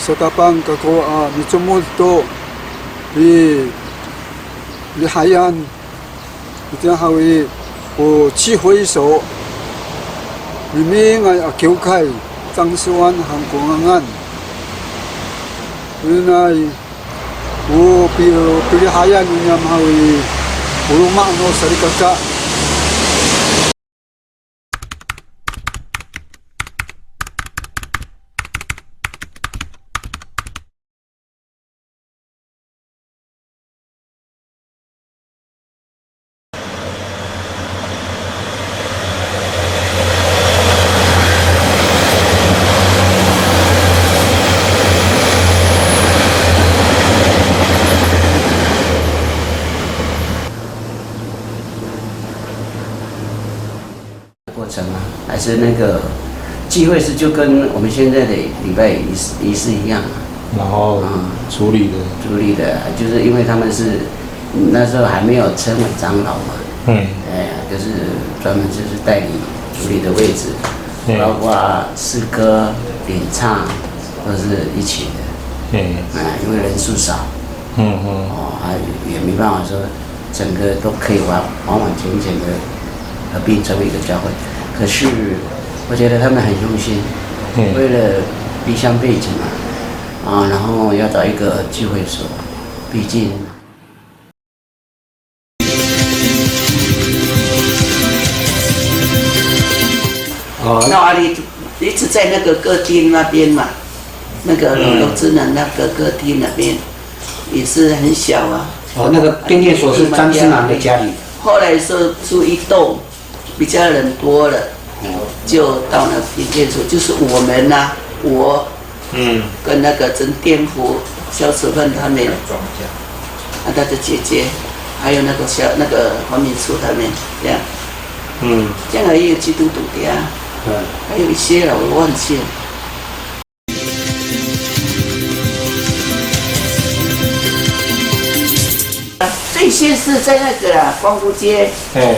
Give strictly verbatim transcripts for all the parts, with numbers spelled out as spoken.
Satapang kako a micomod to i lihayan, itiya haw i, o 聚会所, mimingay a kiwkay, 樟树湾 han ko ngangan. Inay, o pi-, o pilihayan no niyam haw i, o loma' no salikaka. 过程啊，还是那个聚会是就跟我们现在的礼拜仪式，仪式一样啊。然后嗯。处理的。处理的，就是因为他们是，那时候还没有称为长老嘛。嗯。哎呀，就是专门就是代理处理的位置，嗯。包括诗歌、领唱都是一起的。嗯。哎，因为人数少。嗯嗯。哦，啊，也没办法说 整个都可以完，完完全全的合并成为一个教会。可是我觉得他们很用心，嗯。为了离乡背井嘛，啊，然后要找一个聚会所，毕竟哦。那阿里一直在那个歌厅那边嘛，那个嗯。罗志能那个歌厅那边也是很小啊。哦，那个变电所是张之南的家里。后来是住一栋，比较人多了，哦。就到那变电所，就是我们呐、我嗯。跟那个陈天福、萧淑芬他们，啊，他的姐姐，还有那个萧，那个黄敏淑他们，这样。嗯。这样也有基督徒的啊。嗯。还有一些了，我忘记了。最先是在那个啦，光复街。哎。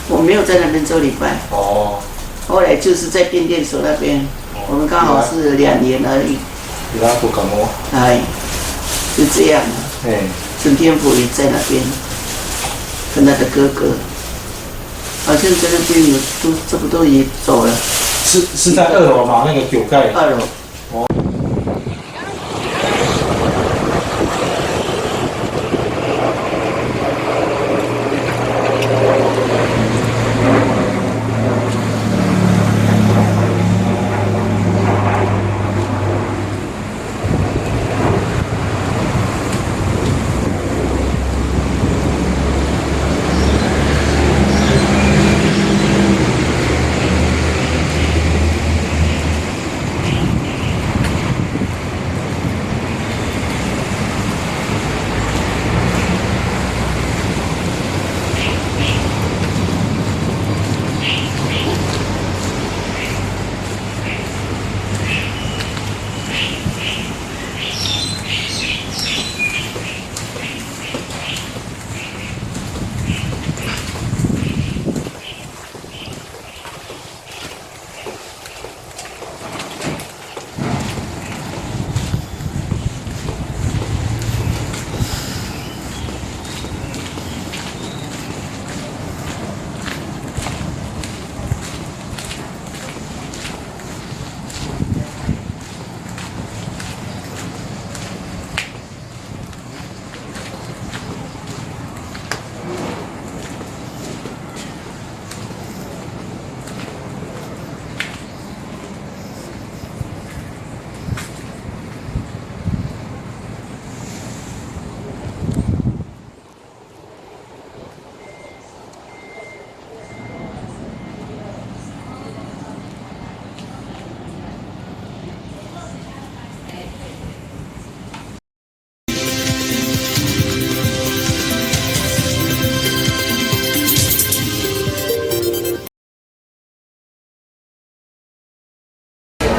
我没有在那边做礼拜。哦。后来就是在变电所那边，哦。我们刚好是两年而已。哎，就这样啊。哎。陈天福也在那边，跟他的哥哥，好像在那边有，都差不多也走了。是，是在二楼吗？那个九盖？二楼。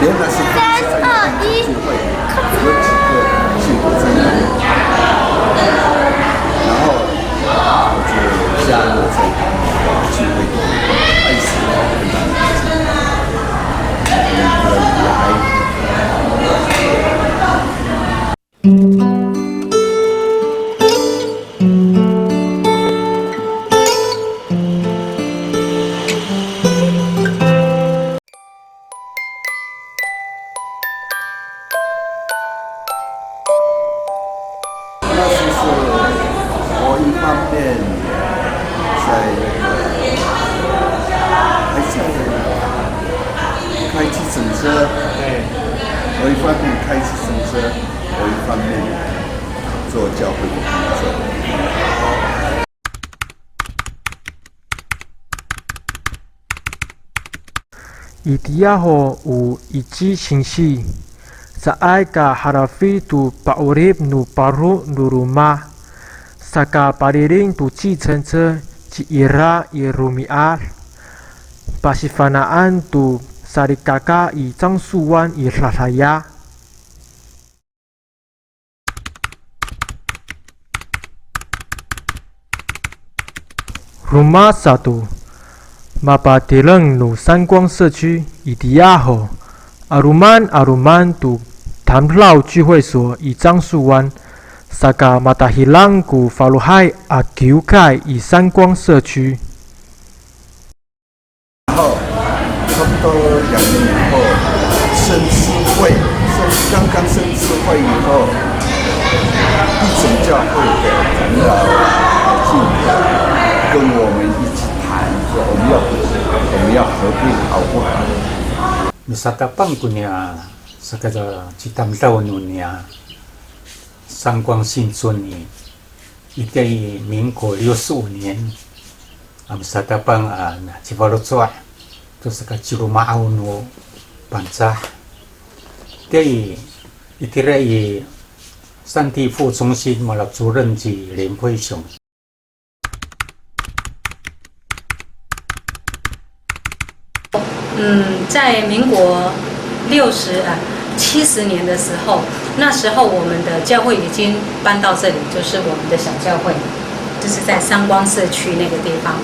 原来是三二一，聚会，有几个信徒在那里，然后我就加入这个聚会，开始很难，很难来。在那个还在开计程车，对，我一方面开计程车，我一方面做教会的工作。 Itiya ho o Ici singsi, caay ka hadafay to pa'orip no paro no loma', saka paliling to 计程车 ci Ira i romi'ad, pasifana'an to salikaka i Cangsowan i dadaya. Roma sato, mapatireng no 三光社区 itiya ho, 'aloman 'aloman to tamdaw 聚会所 i Cangsowan, saka matahidang ko falohay a kiwkay i 三光社区. 然后差不多两年以后，升支会，升，刚刚升支会以后，一群教会的长老进来跟我们一起谈，说我们要，我们要合并好不好？Misatapang ko niya saka citamdaw no niya 三光新村 i, itiya i 民国六十五年, a misatapang a cifaloco' to saka ciloma'aw no Pangcah. Itiya i, itira i 山地副中心 mala 主任 ci 林惠雄. 嗯，在民国六十啊七十年的时候，那时候我们的教会已经搬到这里，就是我们的小教会，就是在三光社区那个地方，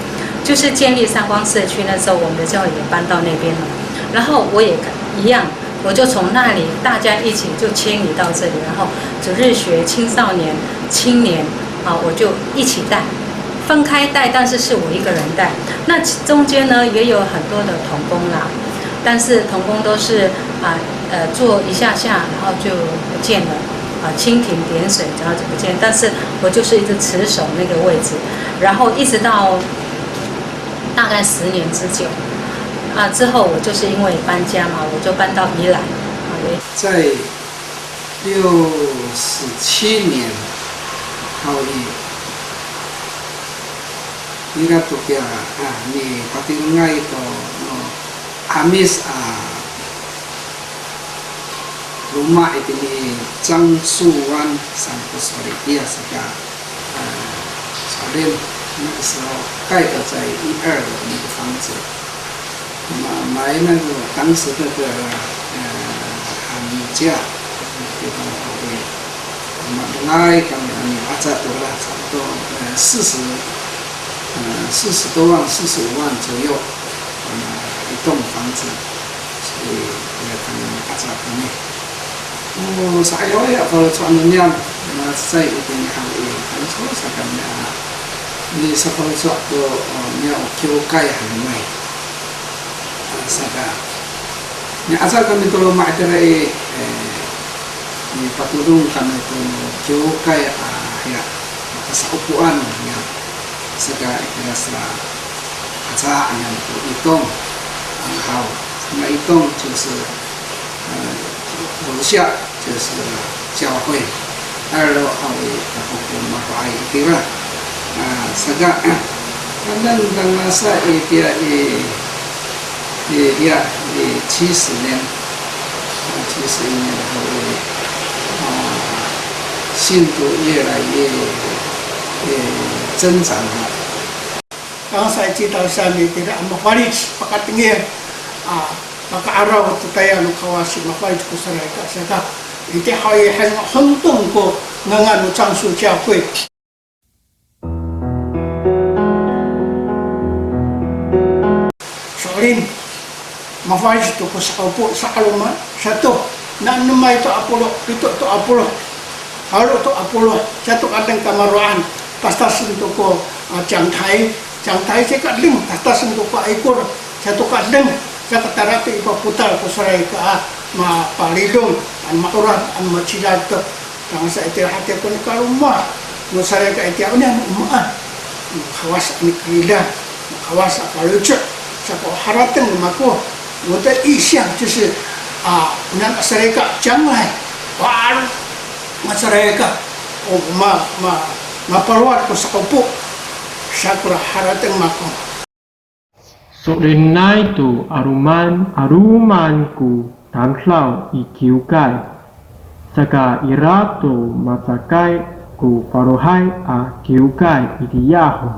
就是建立三光社区那时候，我们的教会也搬到那边了。然后我也一样，我就从那里大家一起就迁移到这里，然后主日学、青少年、青年啊，我就一起带。 分开带，但是是我一个人带。那中间呢，也有很多的同工啦，但是同工都是啊呃做一下下，然后就不见了啊，蜻蜓点水，然后就不见。但是我就是一直持守那个位置，然后一直到大概十年之久啊，之后我就是因为搬家嘛，我就搬到宜兰啊。在六十七年，好，一 Ira to kiya, a, nipatirengay to no 'Amis a loma' itini i Cangsowan saan ko sowal itiya saka, a, sowal, 那个时候盖的在一二楼那个房子。那么买那个当时那个，呃，寒假，地方好一点。 Madongay kami a mi'aca to, 差不多，呃，四十，呃，四十多万、四十五万左右，呃，一栋房子，所以，呃，kami mi'aca kami. O sa'ayaw ya faloco' no niyam, na cecay itini haw i, faloco' sa kami a misafaloco' to, o, niya o kiwkay hananay. A, saka, mi'aca kami to loma' itira i, e, mipatodong kami to no kiwkay a hiya, kasa'opoan hiya. Saka itira sa, aca niyam to 一栋, a, haw. 那一栋就是，呃，楼下 就是教会。二楼 haw i, kako ko maro'ay itira. A, saka, tangasa itiya i, i, iya, i 七十年, a, 七十年 haw i, a, 信徒越来越，越增长了。 Tangasa i citaw sa itira a mafalic pakatengil a maka'araw to tayal no Kawas i mafalic ko salikaka saka, itiya haw i, han, hantong ko ngangan no 樟树教会. So'elin, mafalic to ko sa'opo, sa'aloman sato, na enemay to a polo', pito to a polo', falo to a polo', sato ka deng kamaro'an, tastasen to ko, a, 讲台, 讲台 saka deng, tastasen to ko a ikor, sato ka deng, saka tara to i papotal ko salikaka a mapalidong, a ma'orad, a macidal to. Tangasa itira hatiya ko nikalomah no salikaka itiya o niyan o maan. Makawas a nikeridan, makawas a faloco', sa ko harateng no mako, 我的意向就是, a, o niyam a salikaka, 将来, walo, masalikaka, o ma, ma, mapalowad ko sakofo, sa kora harateng mako. So'elinay to 'aloman, 'aloman ko tamdaw i kiwkay, saka ira to macakay ko falohay a kiwkay itiya ho.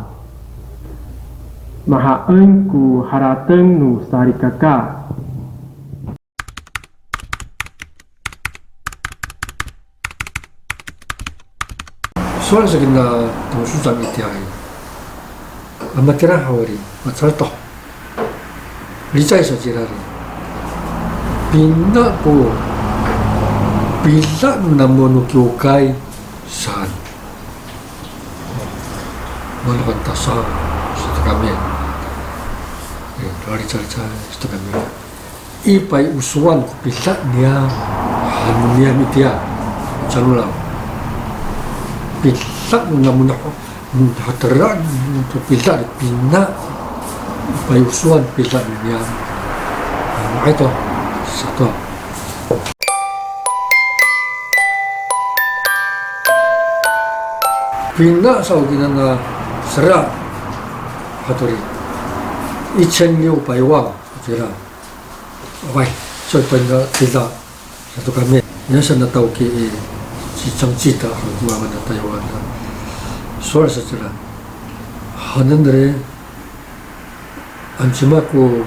Mahaen ko harateng no salikaka. Sowal sa kina tangsocan itiya i, a matira haw ri, macal to. Licay sa cira ri. Pina ko pila no namo no kiwkay saan. Manokan tasa sato kami. E, lalicalicay sato kami. I pay o sowal ko pila niyam, han no niyam itiya, calolaw. Pila no namo no hatira to pila, pina. I pay o sowal pila no niyam. Ano ay to, sato. Pina sa o kina na sera, hato ri. 一千六百万, kira. Away, so to na pila, sato kami. Niya sa na tawki i, ci Cangcita, ko mama na Taywan na. Sowal sa cira. Hanen ri, ano cima ko,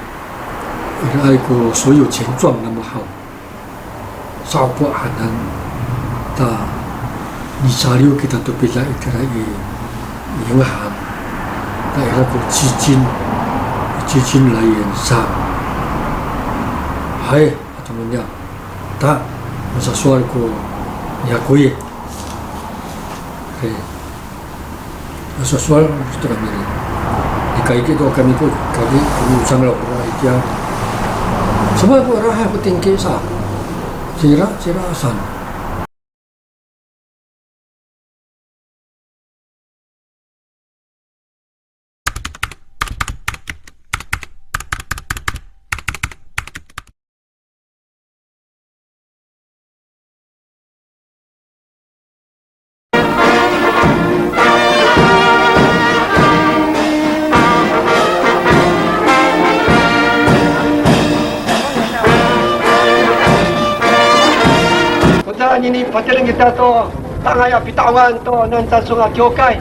iraay ko 所有权状 namo haw. Sa'opo hanen, ta, nicaliw kita to pila itira i, i 银行. Ta ira ko 基金, 基金来源 sa. Hay, ato no niyam. Ta, masasowal ko niya ko i. Hay. Masasowal to kami ri. Ikaiki to kami ko, kami, kami o cangra kora itiya. Sowal ko iraay ko tingki sa. Cira, cira saan. Koca anini patireng kita to ta'angay a pita'ongan to Nani Tangsong a kiwkay.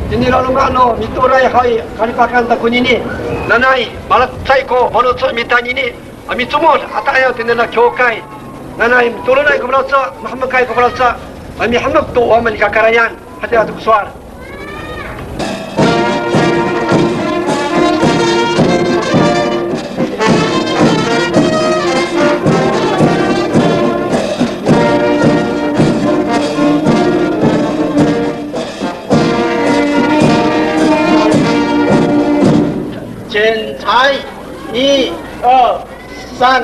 Itini laloma' no mitooray haw i kalipahakan ta konini. Nanay malacecay ko faloco' mita anini a micomod a ta'ayaw tini a kiwkay. Nanay mitolonay ko faloco', mahemekay ko faloco', a mihemek to o maan i kakarayan. Hatira to ko sowal. 剪裁，一、二、三。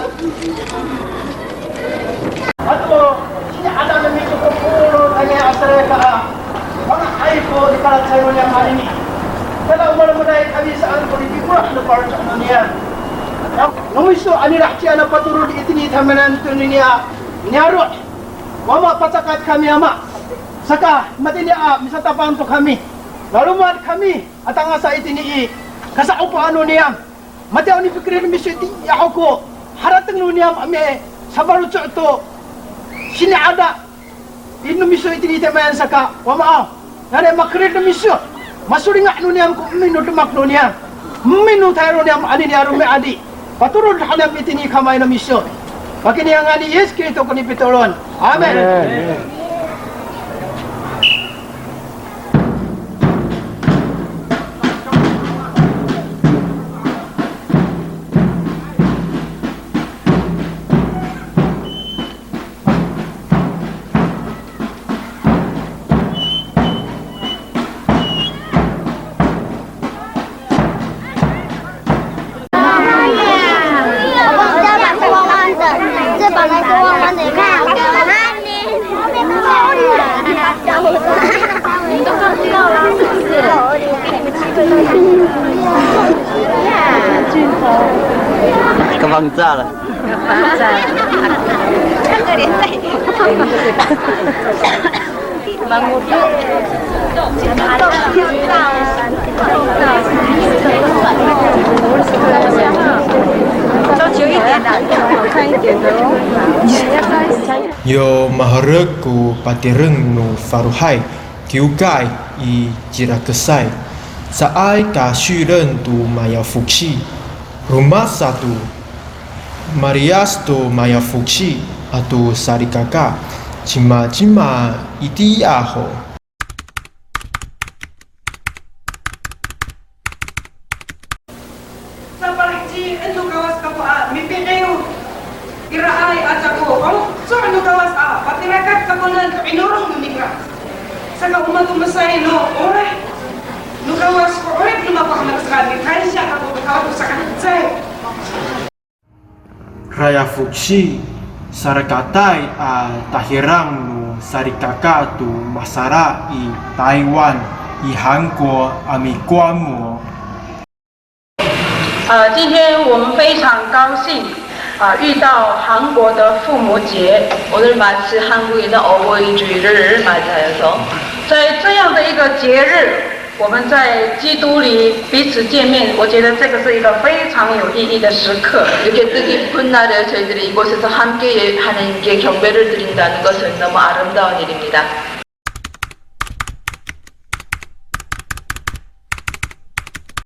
Ato, sini'ada no miso ko polo' tayni a salikaka, manga'ay ko nikalacecay no niyam anini. Tada o malemeday kami saan ko nipikolah no faloco' no niyam. No miso a nilaheci a patorod itini i tamiyanan tonini a niyaro'. Wama, pacakat kami Ama. Saka matini a misatapang to kami. Laloma'an kami a tangasa itini i kasa'opoan no niyam. Matiya o nipakeriden no miso itiya ho ko harateng no niyam a misafaloco' to sini'ada no miso itini i tamiyanan saka, Wamaaw, nanay makeriden no miso, masolinga' no niyam ko emin no demak no niyam, emin no tayal no niyam anini a romi'ad i, patorod han niyam itini i kamay no miso. Pakayni i ngangan ni Yis Kristo ko nipitolon. Amin. Amin. 你炸了。Yo maherek ko patireng no falohay, kiwkay i Cirakesay. Caay ka silen to maya foksi. Roma sato, maliyas to maya foksi ato salikaka, cimacima itiya ho. Sapalihecien no Kawas kako a mipikiw. Iraay aca ko faloco' no Kawas a patirakat takowanan to 'inorong no ningra. Saka o matomesay no olah no Kawas ko 'orip no mako a malasakay, mikansiya kako to Kawas to sakacecay. Raya foksi, salikakay a tahirang no salikaka to masala i Taywan, i 韩国, a mikowan mo. 呃，今天我们非常高兴，啊、遇到韩国的父母节。 오늘 마침 한국인의 어버이주일을 맞이하여서 在这样的一个节日，我们在基督里彼此见面，我觉得这个是一个非常有意义的时刻。 이렇게 뜻깊은 날에 저희들이 이곳에서 함께 하는 게 경배를 드린다는 것은 너무 아름다운 일입니다.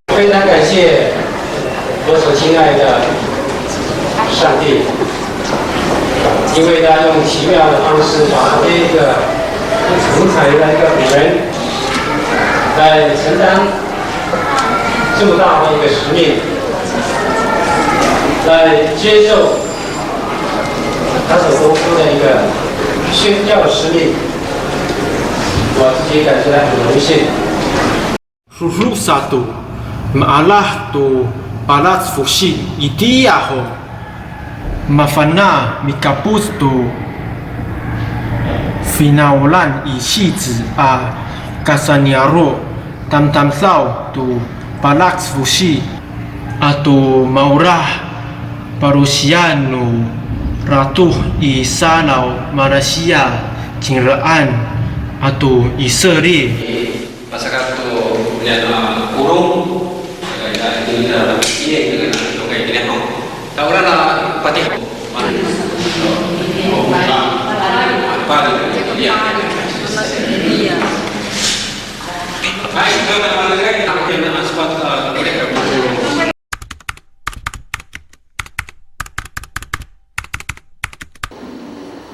非常感谢我所亲爱的上帝，因为他用奇妙的方式把这个成才的一个女人来承担这么大的一个使命，来接受他所托付的一个宣教使命，我自己感觉到很荣幸。 Roro sato, maalah to palac fosi itiya ho. Mafana' mikapot to finawlan i Sici a kasaniyaro', tamdamdaw to palac fosi ato maolah palosiyang no ratoh i Salaw, Malasiya, Cingraan ato Iselie. Masakat to niyan a korong, saka ira, ito ira na, iya, ito na, ito kay, ito na, tawag na, pati, pati, iya. Ay, ito na, ito na, ito na, aspat, ah,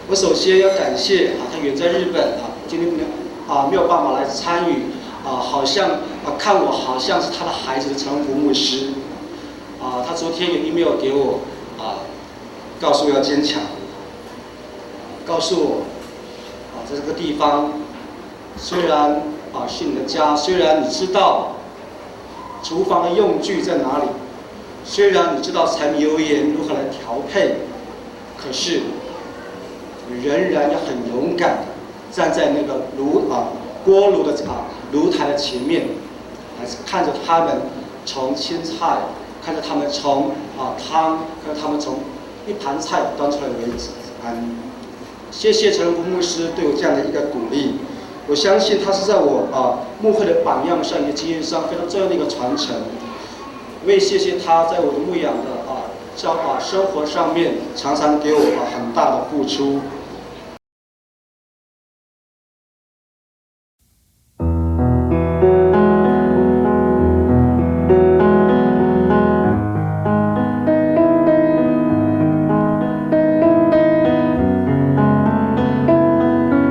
我首先要感谢啊，他远在日本啊，今天没有啊没有办法来参与啊，好像啊看我好像是他的孩子的陈文福牧师啊，他昨天有 email 给我啊，告诉我要坚强，告诉我啊，在这个地方虽然啊是你的家，虽然你知道厨房的用具在哪里，虽然你知道柴米油盐如何来调配，可是仍然要很勇敢的站在那个炉啊锅炉的啊炉台的前面，来看着他们从青菜，看着他们从啊汤，看着他们从一盘菜端出来为止。嗯，谢谢陈文福牧师对我这样的一个鼓励。我相信他是在我啊牧会的榜样上、一个经验上非常重要的一个传承。我也谢谢他在我的牧养的啊教啊生活上面常常给我啊很大的付出。